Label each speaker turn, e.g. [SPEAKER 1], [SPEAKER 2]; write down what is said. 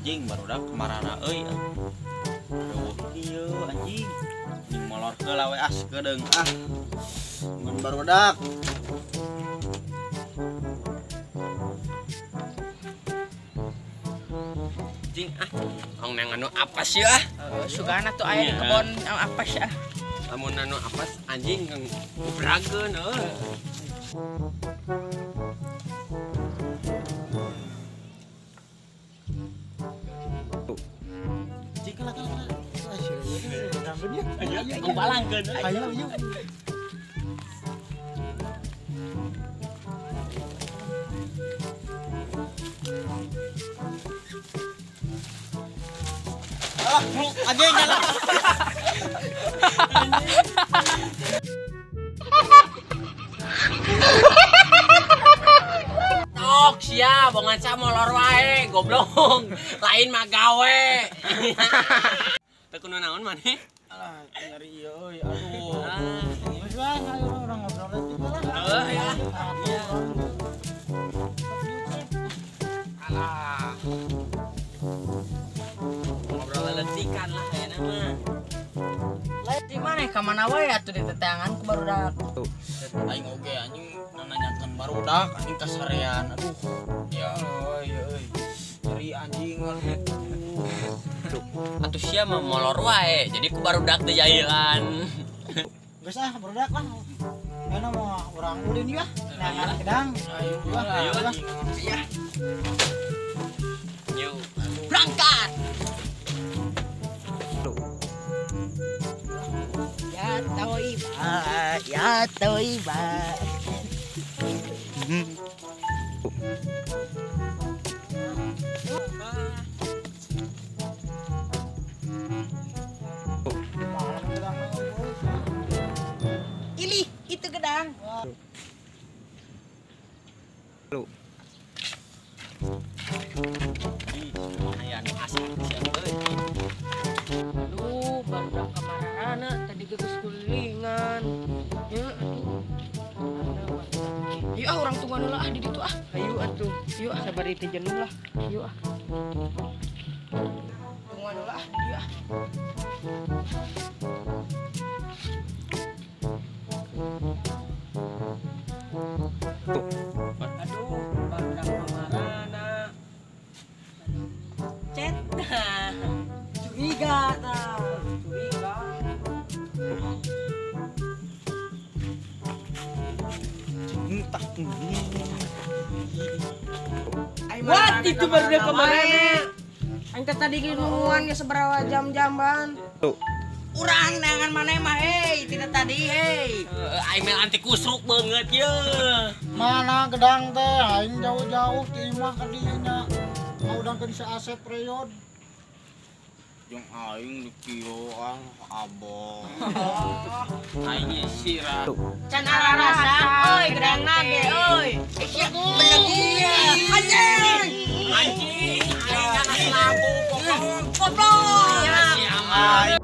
[SPEAKER 1] Anjing barudak kamarana euy. Aduh ieu anjing. Anjing molor heula we ah sakedeung ah. Mun barudak.
[SPEAKER 2] Anjing ah, ong nang anu apa sih ah?
[SPEAKER 3] Sugana tuh aya di kebon apa sih ah?
[SPEAKER 2] Lamun anu apas anjing gebrageun euy.
[SPEAKER 1] Anjing kalah kalah. Ayo balangkeun. Ayo ayo. Alah, anjing kalah.
[SPEAKER 2] Tok sia bongan sa molor wae goblok. Lain mah gawe. Teu kudu naon maneh?
[SPEAKER 1] Alah, nyari ieu euy, aduh. Geus lah, ayo urang ngobrol leutik lah.
[SPEAKER 2] Heuh ya. Alah. Ngobrol leutikan lah ayeuna mah.
[SPEAKER 3] Lain di mana ka mana wae atuh ditetangan ku barudak.
[SPEAKER 1] Aing oge anjing nanyakeun barudak anjing kasarean. Aduh. Ya euy euy. Nyeri anjing aduh.
[SPEAKER 2] Atuh sia mah molor wae, jadi ku barudak teh jailan.
[SPEAKER 4] Geus ah barudak lah. Ayeuna mah urang ulin ieu ah. Neangan gedang.
[SPEAKER 1] Ayo
[SPEAKER 2] ayo iya. Yuk, berangkat.
[SPEAKER 3] Ya toiba, ya toiba. Ilih, itu gedang.
[SPEAKER 2] Ih, aya nu asik sia euy.
[SPEAKER 3] Aduh, barudak kamarana tadi geus kulingan. Ya aduh. Yuk ah urang tungguan heula ah di ditu ah. Hayu atuh. Yuk ah sabar teh jenuh lah. Yuk ah. Tungguan heula ah di dieu ah.
[SPEAKER 2] Aduh, barudak kamarana.
[SPEAKER 3] Cet. Curiga tah. Curiga.
[SPEAKER 2] What itu barudak kamarana?
[SPEAKER 3] Aing teh tadi nungguan ge sabaraha jam-jamban. Urang neangan maneh mah hei, tidak tadi hei.
[SPEAKER 2] Aing mah anti kusruk banget ye.
[SPEAKER 4] Mana gedang teh aing jauh-jauh ti imah ka dieu nya. Ngaudangkeun si Asep reyod.
[SPEAKER 1] Jeung aing di kieu ah abong.
[SPEAKER 2] Aing sirah.
[SPEAKER 3] Can ararasa euy gedangna ge euy. Sia bener ieu. Anjing.
[SPEAKER 2] Anjing, aing kana selaku goblok.
[SPEAKER 3] Goblok.
[SPEAKER 2] Sia mah.